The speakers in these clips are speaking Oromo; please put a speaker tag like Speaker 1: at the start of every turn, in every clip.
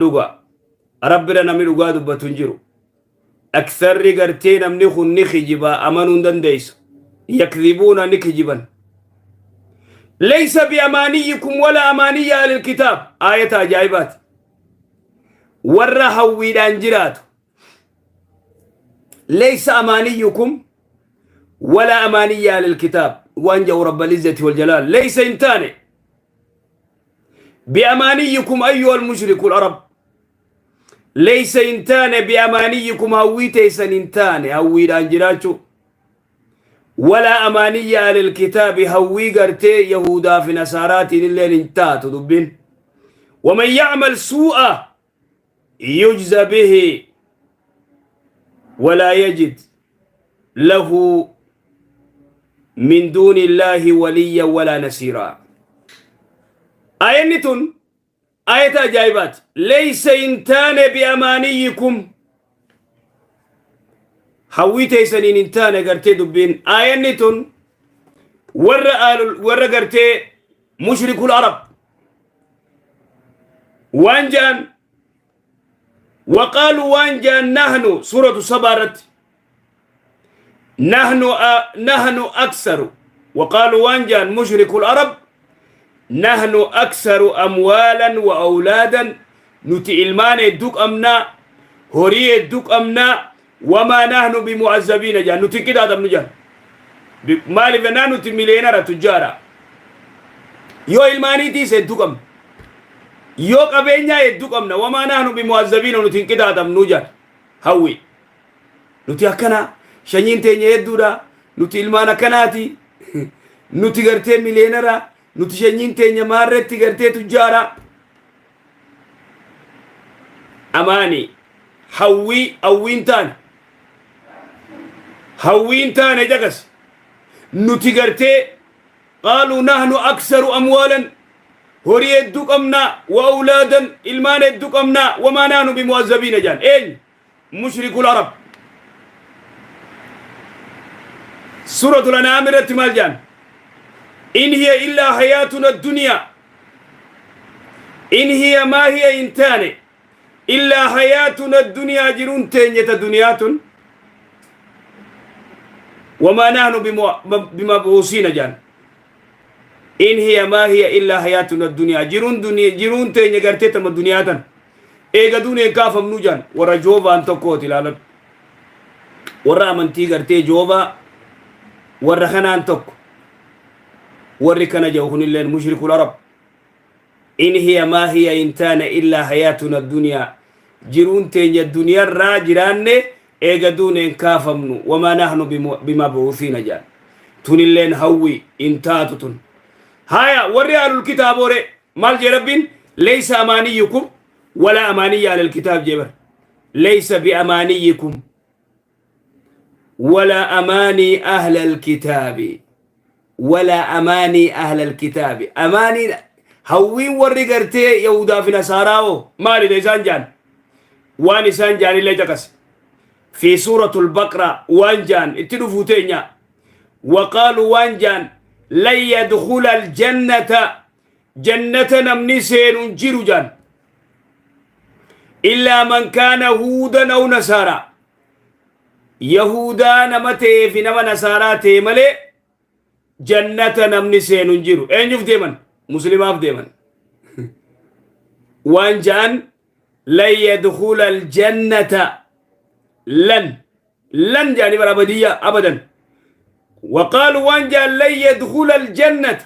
Speaker 1: Dhugaa rabbira namni dhugaa dubbatu hin jiru. Aksarri gartee namni kun ni kijibaa, amanuu hin dandeessu. Yakzibuuna, ni kijiban. Laysa biamaaniyyikum wala amaaniyya ahlil kitaab. Aayata ajaa'ibaati. Warra hawwiidhaan jiraatu. Laysa amaaniyyukum wala amaaniyya ahlil kitaab waan jedhu rabbal izzati wal jalaal. Laysa hin taane biamaaniyyikum ayyuhal mushrikul arab. Laysa hin taane, biamaaniyyikum hawwii teessan hin taane, hawwiidhaan jiraachuu. Walaa amaaniyya ahlil kitaabi, hawwii gartee yahudaa fi nasaaraatiin illeen hin taatu dubbiin. Waman yacmal suu'a yujza bihi walaa yajid lahu min duuni illaahi waliyya walaa nasiiraa. Ayanni tun ayata ajaa'ibaati. Laysa hin taane, biamaaniyyikum hawwii teessaniin hin taane gartee dubbiin. Ayanni tun warra warra gartee mushrikul arab waan ja'an. Waqaaluu waan ja'an, nahnu, suuratu sabaa irratti, nahnu aksaru. Waqaaluu waan ja'an mushrikul arab, nahnu aksaru amwaalan wa awlaadan, nuti ilmaan hedduu qabnaa, horii hedduu qabnaa. Wamaa nahnu bimu'azzabiina ja'an, nuti hin qixaaxamnu ja'an. Maaliif jennaan, nuti miliyeenara, tujjaara, yoo ilmaaniitiis hedduu qabna, yoo qabeenyaa hedduu qabna. Wamaa nahnu bimu'azzabiina, nuti hin qixaaxamnu ja'an. Hawwi nuti akkana, shanyiin teenya hedduudha, nuti ilmaan akkanaati, nuti gartee miliyeenara, nuti shanyiin teenya maarretti gartee tujjaara. Amaani hawwii, hawwiin taane, hawwiin taane jakas. Nuti gartee qaaluu nahnu aksaru amwaalan, horii hedduu qabnaa, wa awlaadan, ilmaan hedduu qabnaa. Wamaa nahnu bimu'azzabiina jaan. Eenyu? Mushrikul arab. Suratul an'aam irratti maal jaan? In hiya illaa hayaatuna addunyaa. In hiya maa hiya hin taane, illaa hayaatuna addunyaa, jiruun teenya ta duniyaa tun. Wamaa nahnu bimab'uusiina jaan. In hiya maa hiya illaa hayaatuna addunyaa, jiruun duniyaa, jiruun teenya gartee tama duniyaa tan, eega duuneen kaafamnuu jaan. Warra joovaan tokkooti ilaalan, warra amantii gartee joovaa, warra kanaan tokko. Warri kana jedhu kunilleen mushrikul arab. In hiya maa hiya hin taane, illaa hayaatuna addunyaa, jiruun teenya duniyarraa jiraanne, eega duuneen kaafamnu. Wamaa nahnu bimab'uusiina jaan. Tunilleen hawwi hin taatu tun. Haya, warri ahlul kitaaboore maal jee rabbiin? Laysa amaaniyyukum wala amaaniyya ahlul kitaab jee bar. Laysa biamaaniyyikum wala amaanii ahlal kitaabi, wala amaanii ahlal kitaabi. Amaaniin hawwiin warri gartee yahudaa fi nasaaraa hoo maalidha isaan jaan? Waan isaan jaanillee caqase. Fi suuratul baqraa waan jaan itti dhufuu teenya. Waqaaluu waan jaan, lan yadkhula aljannata, jannata namni seenu hin jiru jaan, illaa man kaana huudan aw nasaaraa, yahudaa nama ta'ee fi nama nasaaraa ta'e malee jannata namni seenu hin jiru. Eenyuuf deeman? Muslimaaf deeman. Waan ja'an, lan yadkhula aljannata, lan lan jedhanii bara abadiyya, abadan. Waqaalu waan ja'an, lan yadkhula aljannata,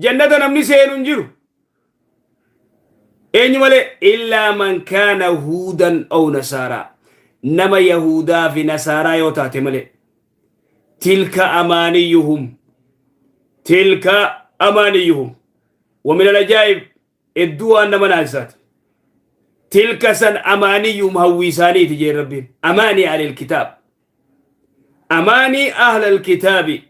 Speaker 1: jannata namni seenu hin jiru eenyu malee, illaa man kaana huudan aw nasaaraa, nama yahudaa fi nasaaraa yoo taate malee. Tilka amaaniyyuhum, tilka amaaniyyuhum. Wa min alajaa'ib, hedduu waan nama naasisaati, tilka san amaaniyyuhum, hawwii isaaniiti jeen rabbiin. Amaanii ahlil kitaab, amaanii ahlal kitaabi.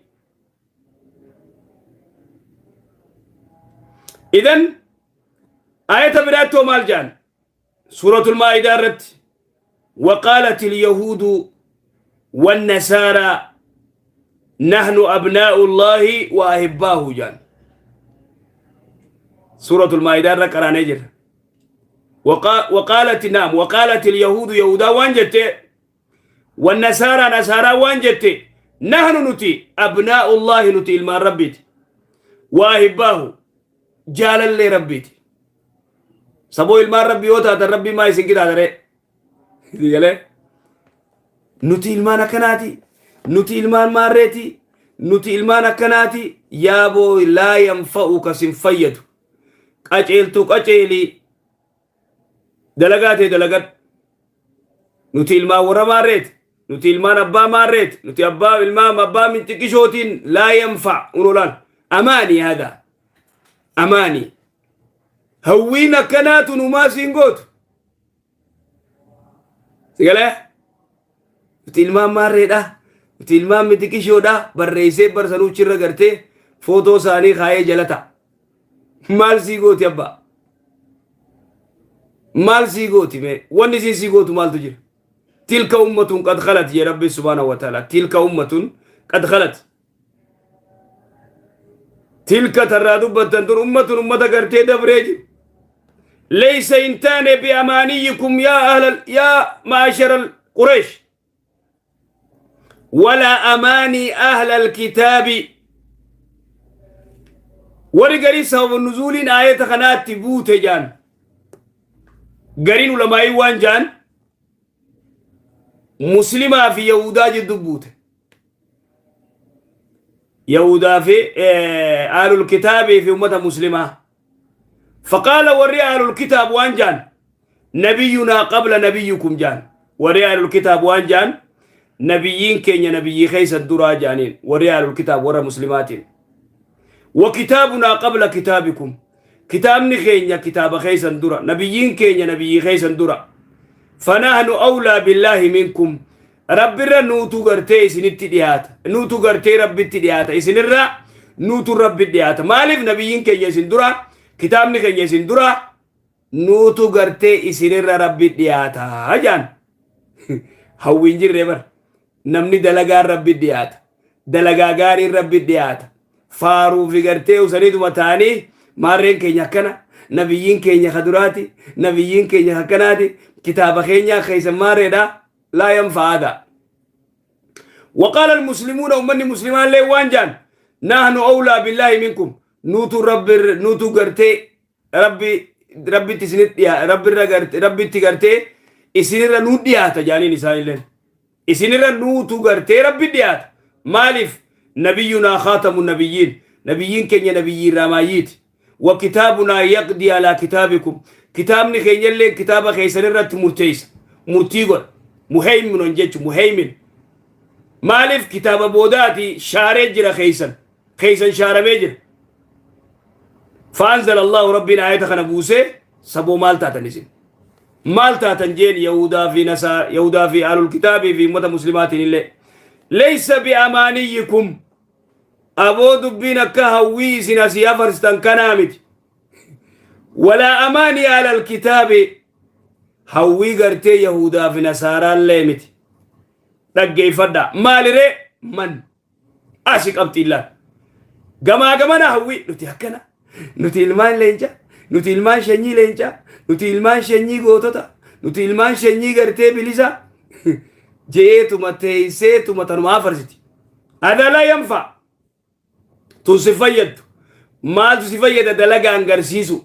Speaker 1: Idan ayata biraatti hoo maal jedhan? Suuratul maa'idaa irratti, وقالت اليهود والنصارى نحن أبناء الله وأحباه جان. سورة المائدة irra qaraanee jira. وقالت نعم وقالت اليهود يهودا waan jette، والنصارى نصارى waan jette، نحن nuti أبناء الله، nuti ilmaan Rabbiiti، وأحباؤه، jaalallee Rabbiiti. Saboo, ilmaan Rabbii yoo taatan, Rabbii maa isin qixaataree galee? Nuti ilmaan akkanaati, nuti ilmaan maarreeti, nuti ilmaan akkanaati. Yaaboo, لا ينفعك, sin fayyadu. Qaceeltu qaceelii, dalagaa ta'e dalagadhu. Nuti ilmaan warra maarreeti, nuti ilmaan abbaa maarreeti, nuti abbaa ilmaan abbaa minxiqishootiin لا ينفع. Unolaan أماني هذا أماني. Hawwiin akkanaatu numaa siin gootu sigalee. Nuti ilmaan maarreedha, nuti ilmaan mixiqishoodha, barreessee barsanuuchirra gartee footoo isaanii kaayee jalata. Maal sii gooti, abbaa? Maal sii gooti mee? Wanni sii gootu maaltu jira? تلك أمة قد خلت يا ربي سبحانه وتعالى. تلك أمة قد خلت، تلك tarraa dubbattan tun أمة ummata gartee dabree jiru. ليس hin taane بأمانيكم يا أهل يا معشر قريش ولا أماني أهل الكتاب. Warri garii sababa nuzuuliin aayata kanaatti buute jaan. Gariin ulamaa'ii waan jaan, Muslimaa fi Yahudaa jiddu buute, Yahudaa fi ahlul kitaabii fi ummata Muslimaa. فقال warri ahlul kitaab waan jaan، نبينا قبل نبيكم jaan. Warri ahlul kitaab waan jaan، nabiyyiin keenya nabiyyii keeysan duraa jaaniin, warri ahlul kitaab warra Muslimaatiin. وكتابنا قبل كتابكم، kitaabni keenya kitaaba keeysan dura, nabiyyiin keenya nabiyyii keeysan dura. فنحن أولى بالله منكم، Rabbirra nuutu gartee isinitti dhiyaata, nuutu gartee Rabbitti dhiyaata, isinirra nuutu Rabbi dhiyaata. Maaliif? Nabiyyiin keenya isin dura, kitaabni keenya isin dura, nuutu gartee isinirra Rabbi dhiyaata jaan. Hawwiin jirree bar. Namni dalagaan Rabbi dhiyaata, dalagaa gaariin Rabbi dhiyaata. Faaruu fi gartee usaniituma ta'anii, maarreen keenya akkana, nabiyyiin keenya kaduraati, nabiyyiin keenya akkanaati, kitaaba keenya keessa maarreedha, لا ينفع هذا. وقال المسلمون، ummanni Muslimaan lee waan jaan، نحن أولى بالله منكم، nuutu Rabbi, nuutu gartee Rabbi, Rabbitti isinit dhiyaa, Rabbirra garte, Rabbitti gartee isinirra nuu dhiyaata jaaniin. Isaanilleen isinirra nuutu gartee Rabbi dhiyaata. Maaliif? نبينا خاتم النبيين، nabiyyiin keenya nabiyyii raamaayiiti. وكتابنا يقضي على كتابكم، kitaabni keenyallee kitaaba keessan irratti murteessa, murtii godha. مهيمن jechu مهيمن. Maaliif? Kitaaba boodaati shaaree jira, keeysan keeysan shaaramee jira. فأنزل الله، Rabbiin aayata kana buusee. Saboo, maal taatan isin? Maal taatan jeen Yahudaa fi Nasaa, Yahudaa fi ahlul kitaabii fi ummata Muslimaatiin illee. ليس بأمانيكم، aboo, dubbiin akka hawwii isin asii afarstan kanaa miti. ولا أماني أهل الكتاب، hawwii gartee Yahudaa fi Nasaaraallee miti. Dhaggeeffadha. Maaliree? Man asi qabxiillaan gamaa gamana hawwii nuti akkana, nuti ilmaan leenca, nuti ilmaan shanyii leenca, nuti ilmaan shanyii gootota, nuti ilmaan shanyii gartee bilisa je'eetuma teeyseetuma tanuma afarsiti. هذا لا ينفع. Tun si fayyaddu. Maaltu si fayyada? Dalagaan garsiisu.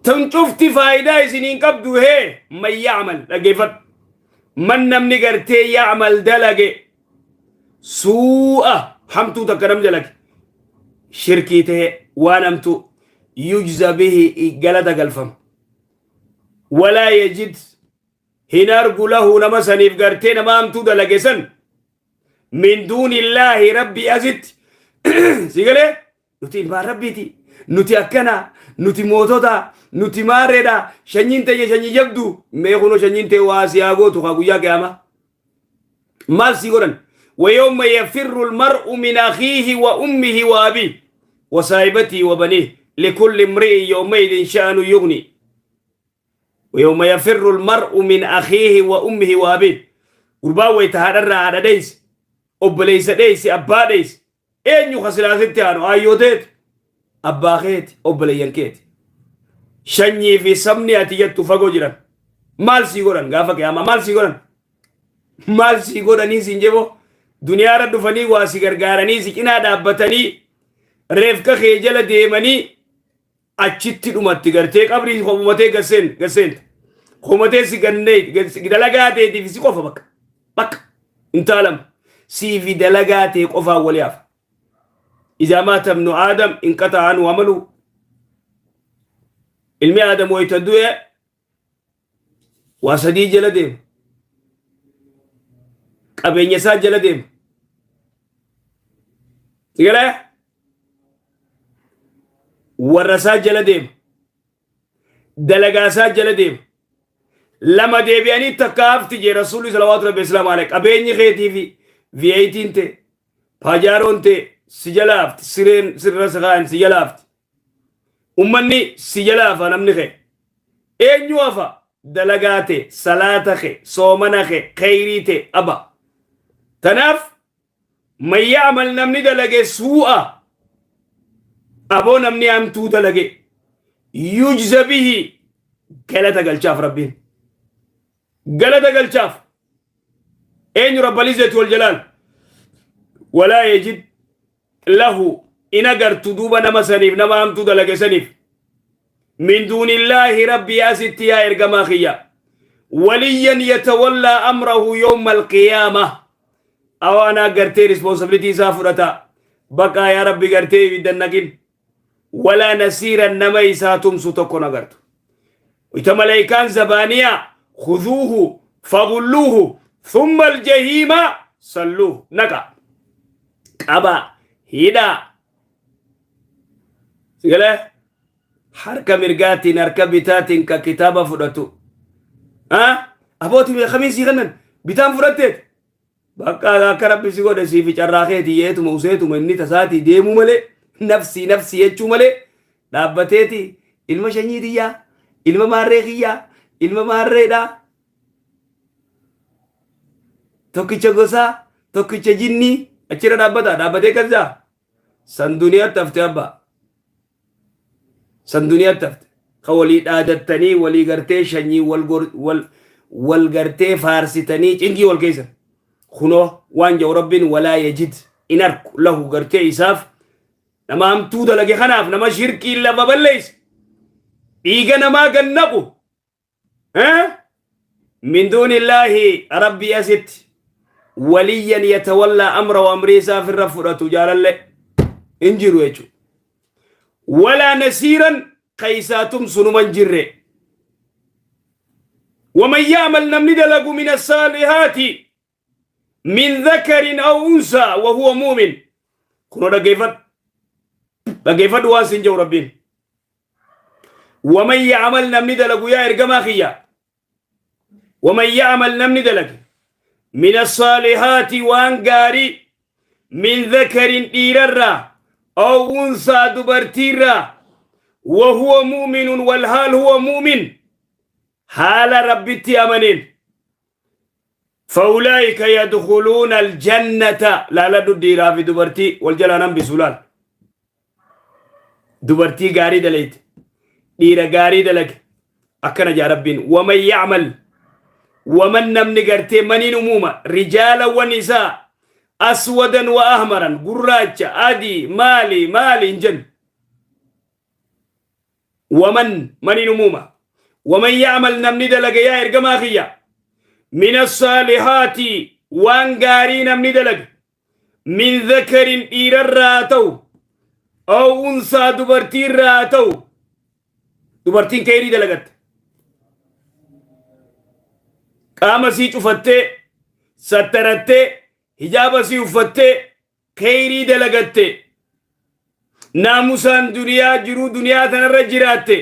Speaker 1: Tun cufti faayidaa isiniin qabdu. Hee, من يعمل, dhaggeeffadhu, من namni gartee يعمل dalage سوءا, hamtuu takka nam dalage, shirkii ta'e, waan hamtuu, يجز به, galata galfama. ولا يجد, hin argu, له, nama saniif gartee nama hamtuu dalage san, من دون الله, Rabbi asitti si galee. Nuti ilmaan Rabbiiti, nuti akkana, nuti mootota, nuti maarreedha, shanyiin teenya shanyii jabdu. Mee kunoo, shanyiin tee waa si haa gootu kaa guyyaa qiyaamaa maal sii godhan? ويوم يفر المرء من أخيه وأمه وأبيه وصاحبته وبنيه لكل امرئ يومئذ شأن يغنيه. ويوم يفر المرء من أخيه وأمه وأبيه، gurbaa wayta haadharraa haadha dheeyse, obboleeysa dheeyse, abbaa dheeyse, eenyu kasilaasitti aanu? Ayyooteeti, abbaa keeti, obboleeyyan keeti. Shanyii fi sabni ati jettu fagoo jiran. Maal sii godhan gaafa qiyaamaa? Maal sii godhan? Maal sii godhanii siin jeboo? Duniyaarra dhufanii waa si gargaaranii si cinaa dhaabbatanii reefka kee jala deemanii achitti dhumatti gartee qabrii homumatee gasseen gasseenta. Homatee si gannee dalagaa teetiif si qofa bakka. Bakka intaalam siifi dalagaa tee qofaan walii hafa. Izaa maata ibnu Aadam inqaxa'a anhu amaluhu. Ilmi Aadam wayita du'e waa sadii jala deema. Qabeenya isaa jala deema. Sigalee warra isaa jala deema. Dalagaa isaa jala deema. Lama deebi'anii takka hafti jee Rasuulli salawaatu rabbi islaamu alayhi. Qabeenyi keetii fi V8 tee Paajaaroon tee si jala hafti, sireen sirra si kaayan si jala hafti. Ummanni si jala hafa namni kee. Eenyu hafa? Dalagaa tee, salaata kee, soomana kee, kheyrii tee aba. Tanaaf man ya'mal namni dalage suu'a aboo namni hamtuu dalage yujza bihi galata galchaaf rabbiin. Galata galchaaf. Eenyu rabbal izzati wal jalaal walaa yajid lahu in agartu duuba nama saniif nama hamtuu dalage saniif min duunillaahi rabbii asitti yaa ergamaa kiyya waliyyan yatawallaa amrahu yawma alqiyaama awaanaa gartee responsibility isaa fudhata baqaa yaa rabbi gartee ibiddan naqin walaa nasiiran nama isaa tumsu tokkon agartu ita maleykaan zabaaniyaa khuduuhu fagulluuhu thumma aljahiima salluuhu naqa qaba hidhaa sigalee harka mirgaatiin harka bitaatiin ka kitaaba fudhatu abooti meeqamiin sii kennan bitaan fudhatteet Bakka akka rabbi si godhe siifi carraa keeti yeetuma useetuma inni tasaatii deemuu malee nafsii nafsii jechuu malee dhaabbateeti ilma shanyii tiyyaa ilma maarree kiyyaa ilma maarreedhaa tokkicha gosaa tokkicha jinnii achirra dhaabbata dhaabbatee kazzaa san duniyaatti hafte abbaa san duniyaatti hafte ka walii dhaadattanii walii gartee shanyii wal gor- wal wal gartee faarsitanii cinqii wal keessan kunoo waan jedhu rabbiin walaa yajid in arku lahu gartee isaaf nama hamtuu dalage kanaaf nama shirkii lafa balleeyse dhiiga namaa gannaqu Eh? Min duunillaahi rabbii asitti waliyyan yatawallaa amra wa amrii isaa firra fudhatu jaalalle hin jiru jechuudha. Walaa nasiiran ka isaa tumsu numa hin jirre. Waman ya'mal namni dalagu min assaalihaati min dhakarin aw unsaa wa huwa mu'min. Kunoo dhaggeeffadhu. Dhaggeeffadhu waan siin jedhu rabbiin. Waman ya'amal namni dalagu yaa ergamaa kiyya. Waman ya'amal namni dalage. Min assaalihaati waan gaarii min dhakarin dhiirarraa aw unsaa dubartiirraa wa huwa mu'minun wal haal huwa mu'min haala rabbitti amaneen فأولئك يدخلون الجنة لا لا dhiiraa fi dubartii wal jalaan hambisu laal dubartii gaarii dalayte dhiira gaarii dalage akkana jaa rabbiin waman yacmal waman namni gartee maniin umuuma rijaala wan isaa aswadan wa ahmaran gurraacha adii maali maali hin jennu Waman maniin umuuma. Waman ya'mal namni dalage yaa ergamaa kiyya. Mina saalihaati waan gaarii namni dalage. Min zakarin dhiirarraa haa ta'u. Aw unsaa dubartiirraa haa ta'u. Dubartiin keyrii dalagatte. Qaama sii cufattee sattarattee hijaaba sii uffattee kheyrii dalagatte naamusaan duniyaa jiruu duniyaa tanarra jiraatte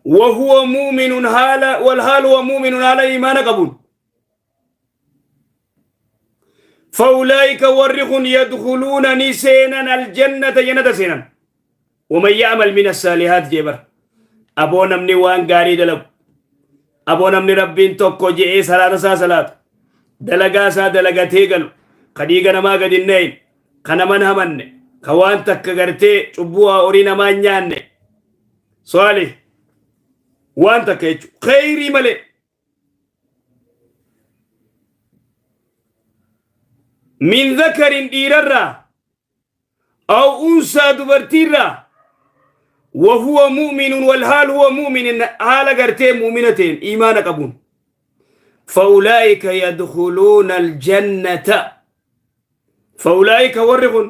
Speaker 1: wahuwa mu'minun haala walhaal huwa mu'minun haala iimaana qabuun فأولئك ورخ يدخلون نسينا الجنة جنة سينا ومن يعمل من الصالحات جبر أبو نمني وان غاري دلق Aboo namni Rabbiin tokko je'ee salaata isaa salaatu, dalagaa isaa dalagatee galu, ka dhiiga namaa gad hin dhayin, ka naman hamanne, ka waan takka gartee cubbuu haa horii namaa hin nyaanne, Saalih waan takka jechuudha. Kheyrii malee. Min zakarin dhiirarraa aw unsaa dubartiirraa wahuwa mu'minun walhaal huwa mu'minin haala gartee mu'mina ta'een iimaana qabuun. Fa'ulaa'ika yadkhuluuna aljannata. Fa'ulaa'ika warri kun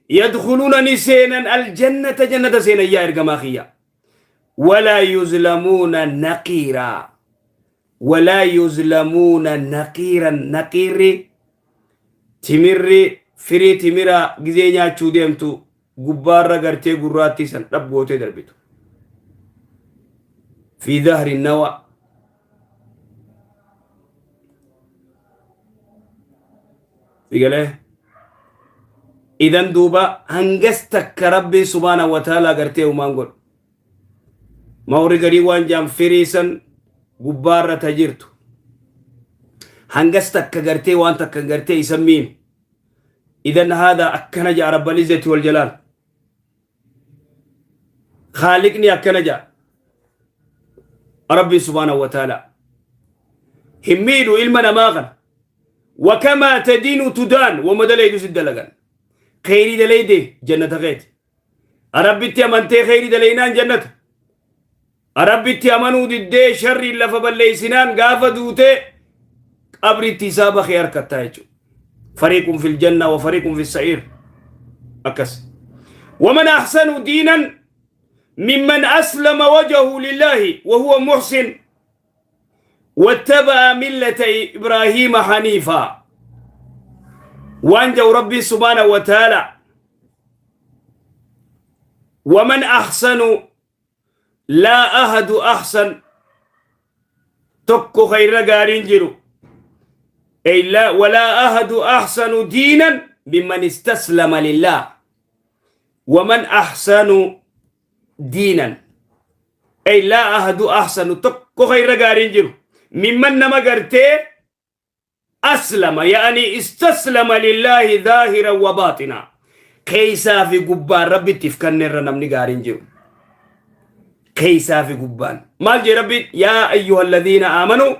Speaker 1: yadkhuluuna ni seenan aljannata jannata seenan yaa ergamaa kiyya. Walaa yuzlamuuna naqiiraa. Walaa yuzlamuuna naqiiran naqiirri timirri firii timiraa gizee nyaachuu deemtu gubbaarra gartee gurraattii san dhab gootee darbitu. Fi dahri nawa. Sigalee? Idan duuba hangas takka Rabbiin subhaanahu wa ta'aalaa gartee uumaan godhu. Mawri garii waan jaan firii san gubbaarra ta jirtu. Hangas takka gartee waan takka gartee isan miinu. Idan haadha akkana ja'a Rabbal Izzati wal Jalaal. Khaaliqni akkana ja'a. Rabbiin subhaanahu wa ta'aalaa. Hin miidhu ilma namaa kana. Wakamaa tadiinu tudaan wama dalaydu si dalagan. Kheyrii dalayde jannata keeti. Rabbitti amantee kheyrii dalaynaan jannata. Rabbitti amanuu diddee sharriin lafa balleessinaan gaafa duutee qabritti hisaaba kee harkattaa jechuudha. Fariiqun fil janna wa fariiqun fis sa'iir. Akkas. Waman ahsanu diinan mimman aslama wajahu lillaahi wa huwa muhsin واتبع ملة إبراهيم حنيفا وانجو ربي سبحانه وتعالى ومن أحسن لا أحد أحسن tokko ka irra gaariin jiru أي لا ولا أحد أحسن دينا ممن استسلم لله ومن أحسن دينا أي لا أحد أحسن tokko ka irra gaariin jiru ممن nama gartee أسلم يعني استسلم لله ظاهرا وباطنا keessaa fi gubbaan Rabbittiif kanneerra namni gaariin jiru keessaa fi gubbaan maal jee Rabbiin? يا أيها الذين آمنوا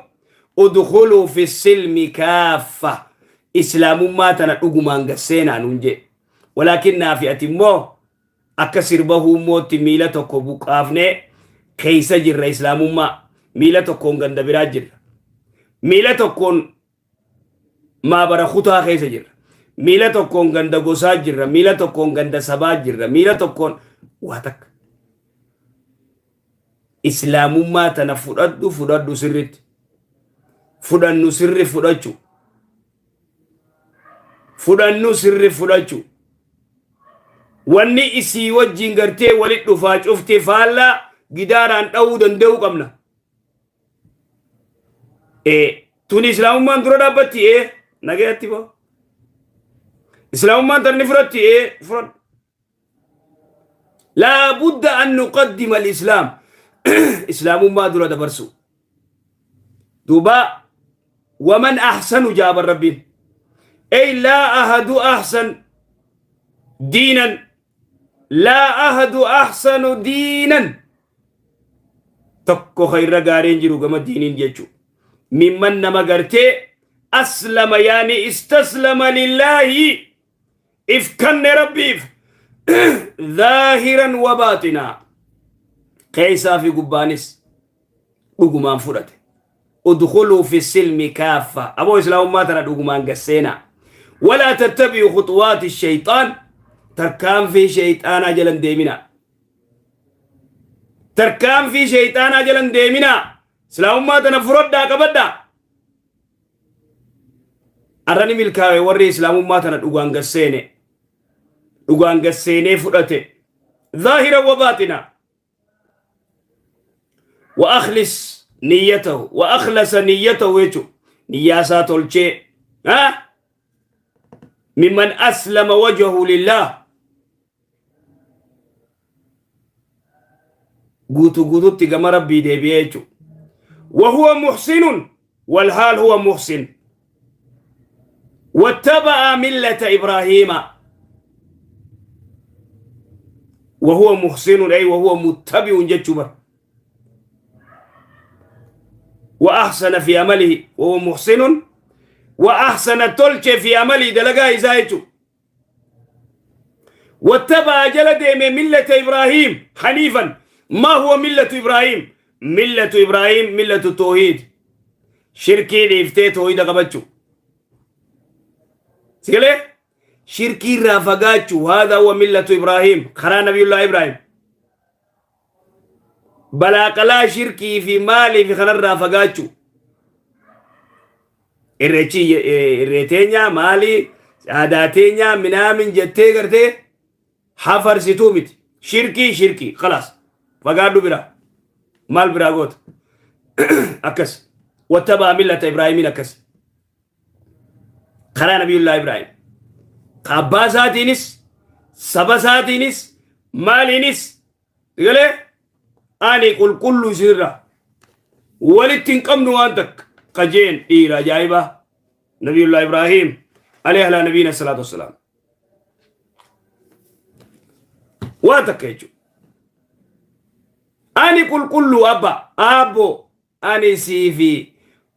Speaker 1: ادخلوا في السلم كافة. Islaamummaa tana dhugumaan gasseenaa nuun jee. Walaakin naafi ati immoo akka sirba huummootti miila tokko buqqaafnee keessa jirra islaamummaa, miila tokkoon ganda biraa jirra, miila tokkoon maabara kutaa keessa jirra, miila tokkoon ganda gosaa jirra, miila tokkoon ganda sabaa jirra, miila tokkoon waa takka. Islaamummaa tana fudhadhu, fudhadhu sirritti fudhannu, sirri fudhachu fudhannu, sirri fudhachu. Wanni isii wajjin gartee walit dhufaa cufti faallaa gidaaraan dha'uu danda'uu qabna. Ee, tuni islaamummaan dura dhaabbatti, ee nagayatti boo. Islaamummaan tan ni fudhatti, ee fudhadhu. Laa budda an nuqaddima al-islaam. Islaamummaa dura dabarsu. Duuba waman ahsanu jaaban Rabbiin. Ey laa ahadu ahsan diinan, laa ahadu ahsanu diinan, tokko ka irra gaariin jiru gama diiniin jechu mimman nama gartee أسلم يعني استسلم لله if kanne Rabbiif ظاهرا وباطنا keessaa fi gubbaanis dhugumaan fudhate. ادخلوا في السلم كافة. Aboo, islaamummaa tana dhugumaan gasseenaa. ولا تتبعوا خطوات الشيطان. Tarkaanfii shayxaanaa jalan deeminaa, tarkaanfii shayxaanaa jalan deeminaa. Islaamummaa tana fudhadhaa, qabadhaa. Arrani milkaa'e warri islaamummaa tana dhugaan gasseene, dhugaan gasseenee fudhate ظاهرا وباطنا وأخلص نيته وأخلص نيته jechu niyyaasaa tolchee ها ممن أسلم وجهه لله guutu guututti gama Rabbii deebi'ee jechu وهو محسن والحال هو محسن واتبع ملة إبراهيم. Wahuwa muhsinun ay wahuwa muttabi'un jechuu bar. Wa ahsana fi amalihi wahuwa muhsinun wa ahsana tolche fi amalihi dalagaa isaa jechuu. واتبع جل ديمه ملة إبراهيم حنيفا. ما هو ملة إبراهيم؟ ملة إبراهيم ملة التوحيد. شركي ديفتي توحيد قبتشو سيقلي شركي رافقاتشو. هذا هو ملة إبراهيم. خرا نبي الله إبراهيم بلا قلا شركي في مالي في خلال رافقاتشو. إرتي إرتينيا مالي aadaa teenya minaamin jettee gartee hafarsituu miti. Shirkii shirkii khalaas fagaadhu bira maal biraa goota akkas. Wattabaa millata Ibraahimiin akkas karaa nabiyullaa Ibraahim ka abbaa isaatiinis saba isaatiinis maaliinis galee ani qulqulluu isinirra walitti hin qabnu waan takka qajeen dhiira ajaa'ibaa nabiyullaa Ibraahim عليه على نبينا الصلاة والسلام waan takka jechuudha. Ani qulqulluu abba abbo ani sii fi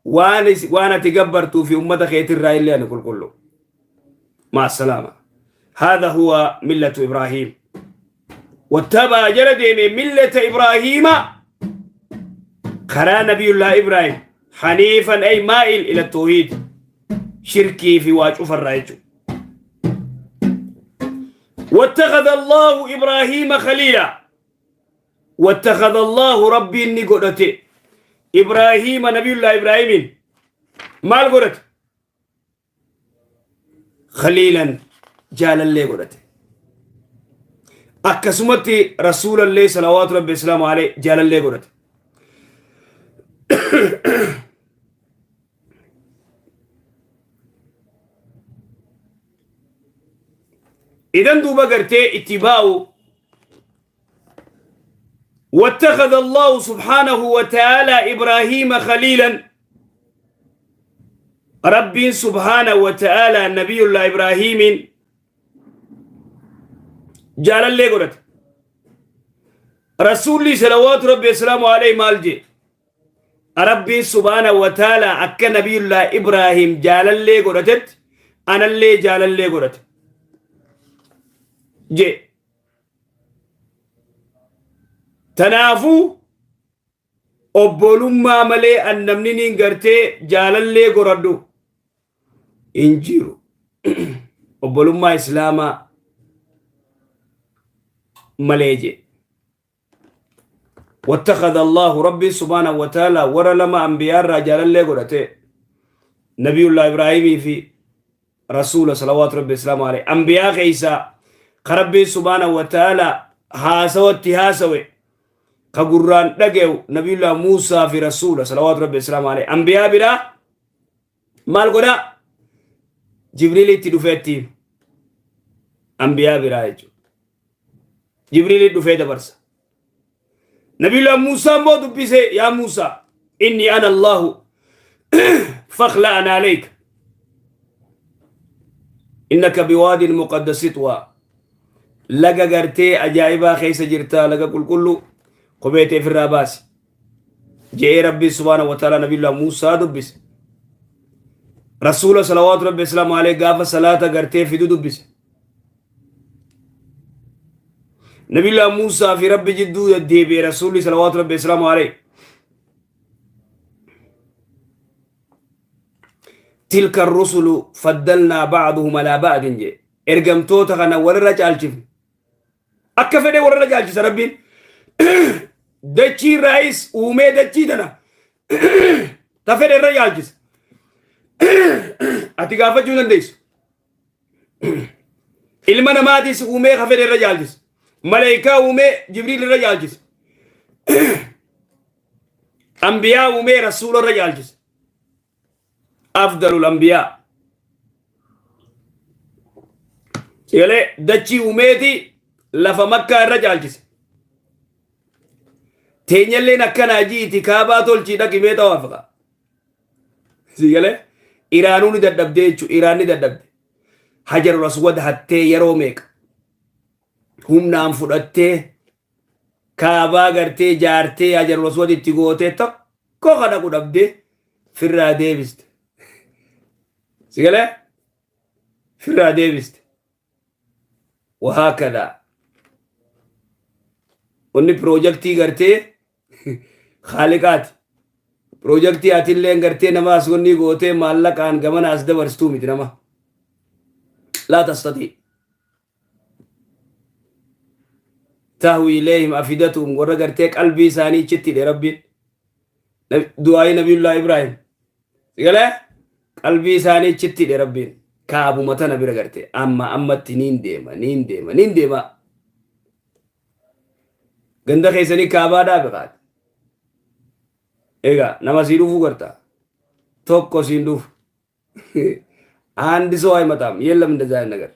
Speaker 1: waan waan ati gabbartuu fi ummata keetirraa illee ani qulqulluu. مع السلامة. هذا هو ملة إبراهيم. واتبع جل ديمي ملة إبراهيم خرا نبي الله إبراهيم حنيفا أي مائل إلى التوحيد. شركي في واجه الرأيج. واتخذ الله إبراهيم خليلا. واتخذ الله ربي نقرته إبراهيم نبي الله إبراهيم ما القرت خليلا جال اللي قرته أكسمتي رسول الله صلوات ربي السلام عليه جال اللي قرته. إذن دوبا قرتي اتباعه. واتخذ الله سبحانه وتعالى إبراهيم خليلا. ربي سبحانه وتعالى نبي الله إبراهيم جال اللي قرت رسولي صلوات ربي السلام عليه مالجي ربي سبحانه وتعالى أكا نبي الله إبراهيم جال اللي قرتت أنا اللي جال اللي قرت جي تنافو obbolummaa malee an namni niin gartee jaalallee goradhu hin jiru. Obbolummaa islaamaa malee jee. واتخذ الله ربي سبحانه وتعالى ورا لما أنبياء الرجال اللي قرأته نبي الله إبراهيم في رسول صلوات ربي السلام عليه أنبياء عيسى ربي سبحانه وتعالى هاسوت هاسوي كقران دقيو نبي الله موسى في رسول صلوات ربي السلام عليه أنبياء بلا مال قرأ جبريل تدفعتي أنبياء بلا جبريل تدفعت برس نبي الله موسى مو دبسه يا موسى إني أنا الله فاخلع عليك إنك بواد المقدس طوى لقى قرتي أجائبا خيس جرتا لقى كل كله قبيتي في الراباس جاء ربي سبحانه وتعالى نبي الله موسى دبس رسول صلوات ربي السلام عليه قاف صلاة قرتي في دبس نبي الله موسى في ربي جدو يدي برسول صلوات ربي السلام عليه تلك الرسل فضلنا بعضهم على بعض جي ارقمتو تغنى ولا رجال جف اكفني ولا رجال جف ربي دچي رئيس ومي دچي دنا تفني الرجال جف اتي غافه جونن ديس ilma namaatis uumee ka fedhe irra jaalchise malaayikaa uumee Jibriil irra jaalchise ambiyaa uumee rasuula irra jaalchise afdalul ambiyaa sigalee dachii uumeeti lafa makkaa irra jaalchise teenyalleen akkanaa jiiti kaabaa tolchii dhaqimee xawaafaqa sigalee Iraanuu ni dadhabdee jechuudha. Iraan ni dadhabde. Hajarul Aswad hattee yeroo meeqa? Humnaan fudhattee kaabaa gartee jaartee hajarul aswad itti gootee tokko ka dhaqu dhabdee firraa deebiste. Si galee? Firraa deebiste. Wahaakadaa. Wanni piroojaktii gartee haaliqaati. Piroojaktii atilleen gartee nama as wanni gootee maallaqaan gamana as dabarsituu miti nama. Laa tastatii. Tahwi ilayhim afidatuhum warra gartee qalbii isaanii ichitti hidhe rabbiin. Du'aayii Nabiyullaa Ibraahim. Sigalee qalbii isaanii ichitti hidhe rabbiin. Kaabuma tana bira gartee amma ammatti niin deema niin deema niin deema. Ganda keessanii kaabaa dhaabe kaate. Egaa nama sii dhufuu gartaa. Tokko siin dhufu. አንድ ሰው አይመጣም። የለም እንደዛ አይነት ነገር።